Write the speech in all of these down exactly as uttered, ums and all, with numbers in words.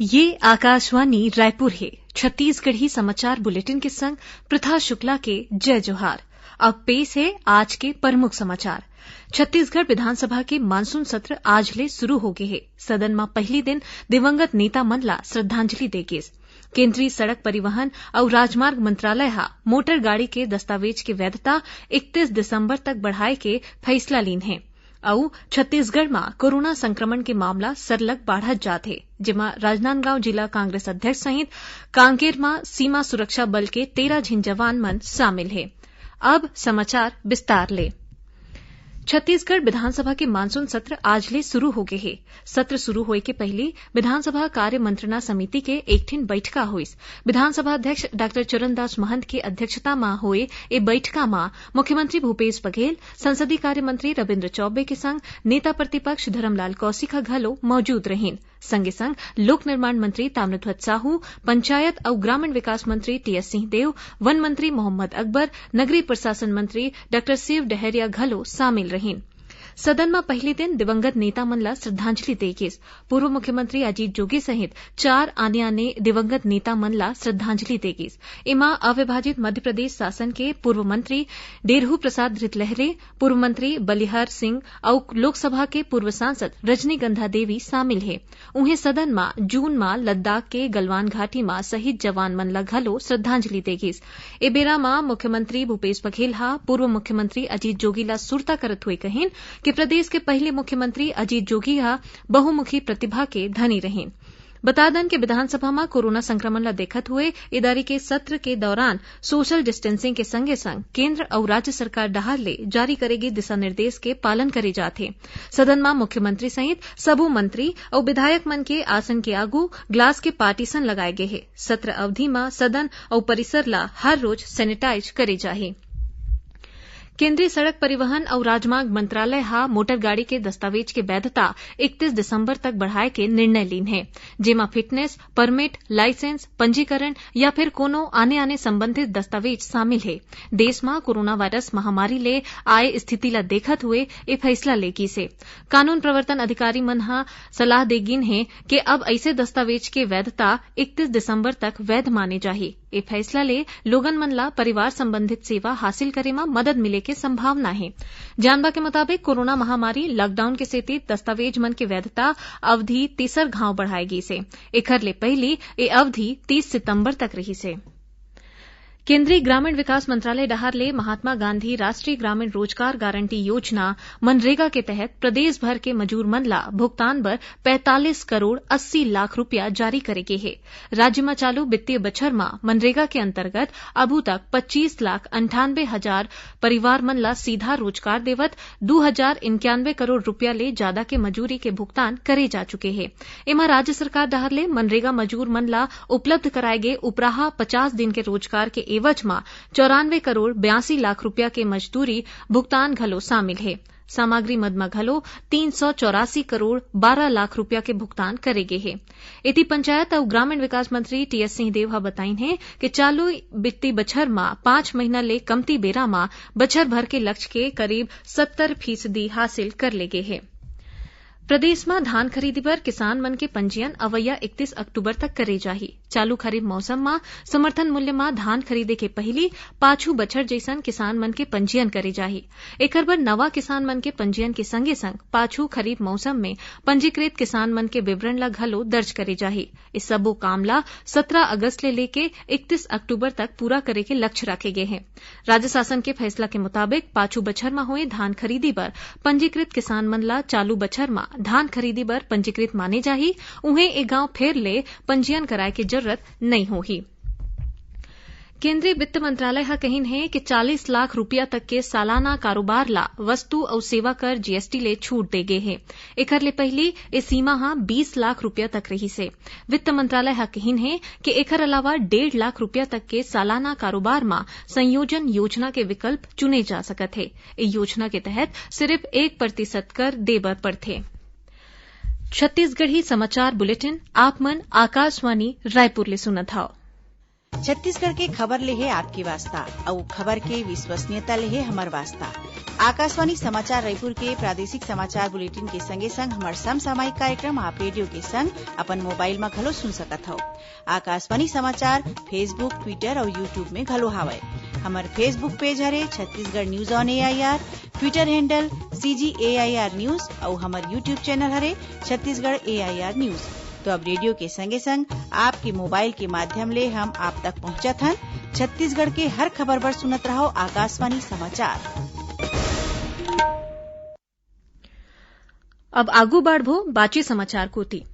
ये आकाशवाणी रायपुर हे। छत्तीसगढ़ी समाचार बुलेटिन के संग प्रथा शुक्ला के जय जोहार। अब पेश हे आज के प्रमुख समाचार। छत्तीसगढ़ विधानसभा के मानसून सत्र आज ले शुरू हो गे हे। सदन म पहिली दिन दिवंगत नेता मन ला श्रद्धांजलि दे गेस। केंद्रीय सड़क परिवहन अउ राजमार्ग मंत्रालय ह मोटर गाड़ी के दस्तावेज के वैधता इकतीस दिसंबर तक बढ़ाए के फैसला लीन हे। अउ छत्तीसगढ़ म कोरोना संक्रमण के मामला सरलग बाढ़त जात हे, जेमा राजनांदगांव जिला कांग्रेस अध्यक्ष सहित कांकेर म सीमा सुरक्षा बल के तेरह झिन जवान मन शामिल हे। अब समाचार विस्तार ले। छत्तीसगढ़ विधानसभा के मानसून सत्र आज ले शुरू हो गे हे। सत्र शुरू होए के पहिली विधानसभा कार्य मंत्रणा समिति के एक ठिन बैठका होइस। विधानसभा अध्यक्ष डॉक्टर चरणदास महंत के अध्यक्षता म होए ए बैठका म मुख्यमंत्री भूपेश बघेल, संसदीय कार्य मंत्री रविंद्र चौबे के संग नेता प्रतिपक्ष धरमलाल कौशिक ह घलो मौजूद रहिन। संगे संग लोक निर्माण मंत्री ताम्रध्वज साहू, पंचायत अउ ग्रामीण विकास मंत्री टीएस सिंहदेव, वन मंत्री मोहम्मद अकबर, नगरीय प्रशासन मंत्री डॉक्टर शिव डहरिया घलो शामिल रहिन। सदन म पहिली दिन दिवंगत नेता मन ला श्रद्धांजलि दे गिस। पूर्व मुख्यमंत्री अजीत जोगी सहित चार आने-आने दिवंगत नेता मन ला श्रद्धांजलि दे गिस। एमा अविभाजित मध्य प्रदेश शासन के पूर्व मंत्री डेरहू प्रसाद धृतलहरे, पूर्व मंत्री बलिहार सिंह अउ लोकसभा के पूर्व सांसद रजनीगंधा देवी शामिल हे। उहें, सदन म जून म लद्दाख के गलवान घाटी म शहीद जवान मन ला घलो श्रद्धांजलि दे गिस। ए बेरा म मुख्यमंत्री भूपेश बघेल ह पूर्व मुख्यमंत्री अजीत जोगी ला सुरता करत हुए कहिन कि प्रदेश के पहले मुख्यमंत्री अजीत जोगी ह बहुमुखी प्रतिभा के धनी रहिन। बता दन कि विधानसभा म कोरोना संक्रमण ला देखत हुए ए दारी के सत्र के दौरान सोशल डिस्टेंसिंग के संगे संग केंद्र अउ राज्य सरकार डहार ले जारी करे गे दिशा निर्देश के पालन करे जात हे। सदन म मुख्यमंत्री सहित सबो मंत्री अउ विधायक मन के आसन के आगू ग्लास के पार्टीशन लगाए गे हे। सत्र अवधि म सदन अउ परिसर ला हर रोज सैनिटाइज करे जाही। केंद्रीय सड़क परिवहन अउ राजमार्ग मंत्रालय ह मोटर गाड़ी के दस्तावेज के वैधता इकतीस दिसंबर तक बढ़ाए के निर्णय लीन हे, जेमा फिटनेस, परमिट, लाइसेंस, पंजीकरण या फिर कोनो आने-आने संबंधित दस्तावेज शामिल हे। देश म कोरोना वायरस महामारी ले आए स्थिति ला देखत हुए ए फैसला ले गिस हे। कानून प्रवर्तन अधिकारी मन ह सलाह दे गिन हे कि अब अइसे दस्तावेज के वैधता इकतीस दिसंबर तक वैध माने जाही। ए फैसला ले लोगन मन ला परिवार संबंधित सेवा हासिल करे म मदद मिले के संभावना हे। जानबा के मुताबिक, कोरोना महामारी लॉकडाउन के सेती दस्तावेज मन के वैधता अवधि तीसर घांव बढ़ाए गिस हे। एखर ले पहिली ए अवधि तीस सितंबर तक रिहिस हे। केंद्रीय ग्रामीण विकास मंत्रालय डहार ले महात्मा गांधी राष्ट्रीय ग्रामीण रोजगार गारंटी योजना, मनरेगा के तहत प्रदेश भर के मजूर मन ला भुगतान बर पैंतालीस करोड़ अस्सी लाख रुपया जारी करे गे हे। राज्य म चालू वित्तीय बछर म मनरेगा के अंतर्गत अभू तक पच्चीस लाख अंठानबे हजार परिवार मन ला सीधा रोजगार देवत दू हजार इक्यानबे करोड़ रुपया ले जादा के मजूरी के भुगतान करे जा चुके हे। एमा राज्य सरकार डहार ले मनरेगा मजूर मन ला उपलब्ध कराए गे उपराहा पचास दिन के रोजगार के एवज म चौरानबे करोड़ बयासी लाख रुपया के मजदूरी भुगतान घलो शामिल हे। सामग्री मद म घलो तीन सौ चौरासी करोड़ बारह लाख रुपया के भुगतान करे गे हे। एती पंचायत अउ ग्रामीण विकास मंत्री टीएस सिंहदेव ह बताइन हे कि चालू वित्तीय बछर म पांच महीना ले कमती बेरा म बछर भर के लक्ष्य के करीब सत्तर फीसदी हासिल कर ले गे हे। प्रदेश म धान खरीदी बर किसान मन के पंजीयन अवइया इकतीस अक्टूबर तक करे जाही। चालू खरीफ मौसम म समर्थन मूल्य म धान खरीदे के पहिली पाछू बछर जइसन किसान मन के पंजीयन करे जाही। एखर बर नवा किसान मन के पंजीयन के संगे-संग पाछू खरीफ मौसम में पंजीकृत किसान मन के विवरण ल घलो दर्ज करे जाही। ए सबो काम ल सतरा अगस्त ले लेके इकतीस अक्टूबर तक पूरा करे के लक्ष्य राखे गे हे। राज्य शासन के फैसला के मुताबिक पाछू बछर म होए धान खरीदी बर पंजीकृत किसान मन ल चालू बछर म धान खरीदी बर पंजीकृत माने जाही। उहें, ए गांव फेर ले पंजीयन कराए के जरूरत नइ होही। केंद्रीय वित्त मंत्रालय ह कहिन हे कि चालीस लाख रुपया तक के सालाना कारोबार ला वस्तु अउ सेवा कर जीएसटी ले छूट दे गे हे। एखर ले पहिली ए सीमा ह बीस लाख रुपया तक रहिस हे। वित्त मंत्रालय ह कहिन हे कि एखर अलावा डेढ़ लाख रुपया तक के सालाना कारोबार म संयोजन योजना के विकल्प चुने जा सकत हे। ए योजना के तहत सिरिफ एक प्रतिशत कर दे बर पड़थे। छत्तीसगढ़ी समाचार बुलेटिन आप मन आकाशवाणी रायपुर ले सुनत हव। छत्तीसगढ़ के खबर ले हे आपके वास्ता, अउ खबर के विश्वसनीयता ले हे हमर वास्ता। आकाशवाणी समाचार रायपुर के प्रादेशिक समाचार बुलेटिन के संगे संग हमर समसामयिक कार्यक्रम आप रेडियो के संग अपन मोबाइल म घलो सुन सकत हव। आकाशवाणी समाचार Facebook, Twitter अउ YouTube में घलो हावय। हमर Facebook पेज हरे Chhattisgarh news on AIR, Twitter handle CG AIR news अउ हमर YouTube चैनल हरे छत्तीसगढ़ एआईआर न्यूज। तो अब रेडियो के संगे संग आपके मोबाइल के माध्यम ले हम आप तक पहुंचत हन। छत्तीसगढ़ के हर खबर बर सुनत रहव आकाशवाणी समाचार। अब आगू बढ़बो बाचे समाचार कोति।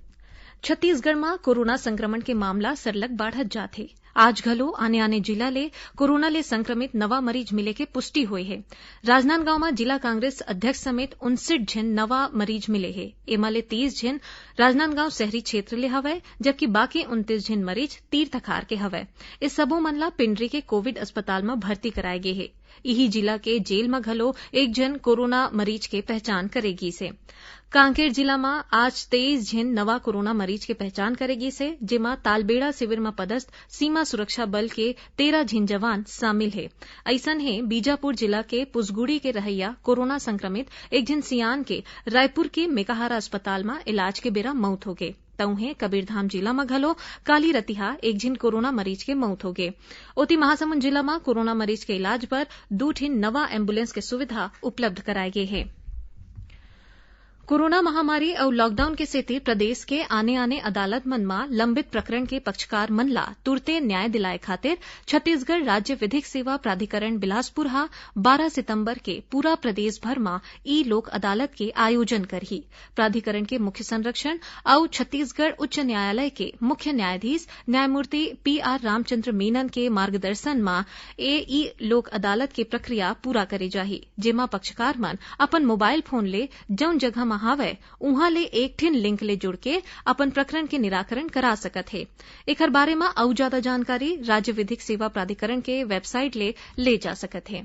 छत्तीसगढ़ म कोरोना संक्रमण के मामला सरलग बाढ़त जात हे। आज घलो आने-आने जिला ले कोरोना ले संक्रमित नवा मरीज मिले के पुष्टि होए हे। राजनांदगांव म जिला कांग्रेस अध्यक्ष समेत उनसठ झिन नवा मरीज मिले हे। एमा ले तीस झिन राजनांदगांव शहरी क्षेत्र ले हवय, जबकि बाकी उनतीस झिन मरीज तीर तखार के हवय। ए सबो मन ला पिंडरी के कोविड अस्पताल म भर्ती कराए गे हे। इही जिला के जेल म घलो एक झन कोरोना मरीज के पहचान करे गीस हे। कांकेर जिला म आज तेईस झिन नवा कोरोना मरीज के पहचान करे गीस हे, जेमा तालबेड़ा शिविर म पदस्थ सीमा सुरक्षा बल के तेरह झिन जवान शामिल हे। अइसन हे, बीजापुर जिला के पुसगुड़ी के रहइया कोरोना संक्रमित एक झिन सियान के रायपुर के मेकाहारा अस्पताल म इलाज के बेरा मउत होगे। तउहें कबीरधाम जिला म घलो काली रतिहा एक झिन कोरोना मरीज के मउत होगे। ओती महासमुंद जिला म कोरोना मरीज के इलाज बर दू ठिन नवा एम्बुलेंस के सुविधा उपलब्ध कराए गे हे। कोरोना महामारी अउ लॉकडाउन के सेती प्रदेश के आने-आने अदालत मन म लंबित प्रकरण के पक्षकार मन ला तुरते न्याय दिलाए खातिर छत्तीसगढ़ राज्य विधिक सेवा प्राधिकरण बिलासपुर ह बारह सितंबर के पूरा प्रदेश भर म ई लोक अदालत के आयोजन करही। प्राधिकरण के मुख्य संरक्षण अउ छत्तीसगढ़ उच्च न्यायालय के मुख्य न्यायाधीश न्यायमूर्ति पी आर रामचंद्र मेनन के मार्गदर्शन म ए ई लोक अदालत के प्रक्रिया पूरा करे जाही, जेमा पक्षकार मन अपन मोबाइल फोन ले जउन जगह म हावय, उहां ले एक ठिन लिंक ले जुड़के अपन प्रकरण के निराकरण करा सकत हे। एखर बारे म अउ जादा जानकारी राज्य विधिक सेवा प्राधिकरण के वेबसाइट ले ले जा सकत हे।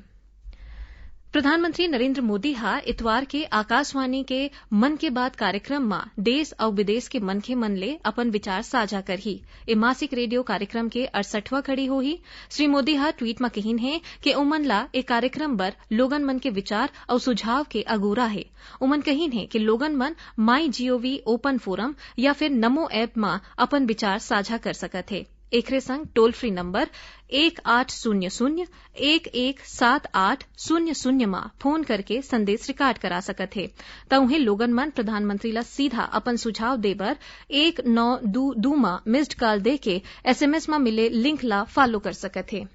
प्रधानमंत्री नरेंद्र मोदी ह इतवार के आकाशवाणी के मन के बात कार्यक्रम म देश अउ विदेश के मनखे मन ले अपन विचार साझा करही। ए मासिक रेडियो कार्यक्रम के अड़सठवां कड़ी होही। श्री मोदी ह ट्वीट म कहिन हे कि ओमन ला ए कार्यक्रम बर लोगन मन के विचार अउ सुझाव के अगोरा हे। ओमन कहिन हे कि लोगन मन MyGov ओपन फोरम या फिर नमो ऐप म अपन विचार साझा कर सकत हे। एखरे संग टोल फ्री नंबर एक आठ शून्य शून्य एक एक सात आठ शून्य शून्य म फोन करके संदेश रिकॉर्ड करा सकत हे। त उहें लोगन मन प्रधानमंत्री ला सीधा अपन सुझाव दे बर एक नौ दू दू म मिस्ड कॉल देके एसएमएस म मिले लिंक ला फॉलो कर सकत हे।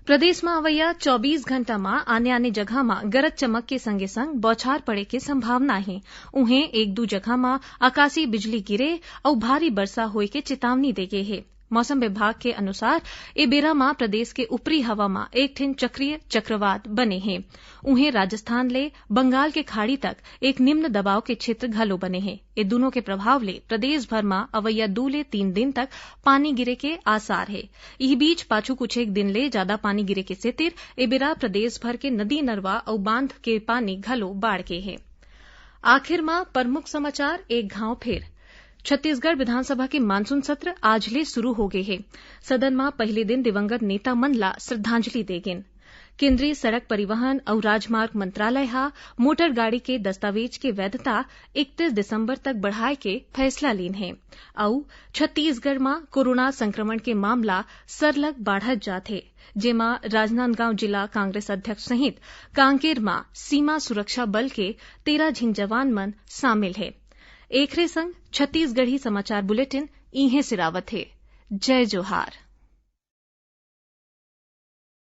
प्रदेश म अवइया चौबीस घंटा म आने-आने जगह म गरज चमक के संगे-संग बौछार पड़े के संभावना हे। उहें, एक दू जगह म आकाशीय बिजली गिरे अउ भारी बरसा होए के चेतावनी दे गे हे। मौसम विभाग के अनुसार, ए बेरा म प्रदेश के ऊपरी हवा म एक ठिन चक्रीय चक्रवात बने हे। उहें, राजस्थान ले बंगाल के खाड़ी तक एक निम्न दबाव के क्षेत्र घलो बने हे। ए दूनों के प्रभाव ले प्रदेश भर म अवइया दू ले तीन दिन तक पानी गिरे के आसार हे। इही बीच, पाछू कुछ एक दिन ले जादा पानी गिरे के सेतिर ए बेरा प्रदेश भर के नदी नरवा अउ बांध के पानी घलो बाढ़ गे हे। आखिर म प्रमुख समाचार एक घांव फेर। छत्तीसगढ़ विधानसभा के मानसून सत्र आज ले शुरू हो गे हे। सदन म पहले दिन दिवंगत नेता मन ला श्रद्धांजलि दे गेन। केंद्रीय सड़क परिवहन अउ राजमार्ग मंत्रालय ह मोटर गाड़ी के दस्तावेज के वैधता इकतीस दिसंबर तक बढ़ाए के फैसला लीन हे। अउ छत्तीसगढ़ म कोरोना संक्रमण के मामला सरलग बाढ़त जात हे, जेमा राजनांदगांव जिला कांग्रेस अध्यक्ष सहित कांकेर म सीमा सुरक्षा बल के तेरह झिन जवान मन शामिल हे। एखरे संग छत्तीसगढ़ी समाचार बुलेटिन इहें सिरावत हे। जय जोहार।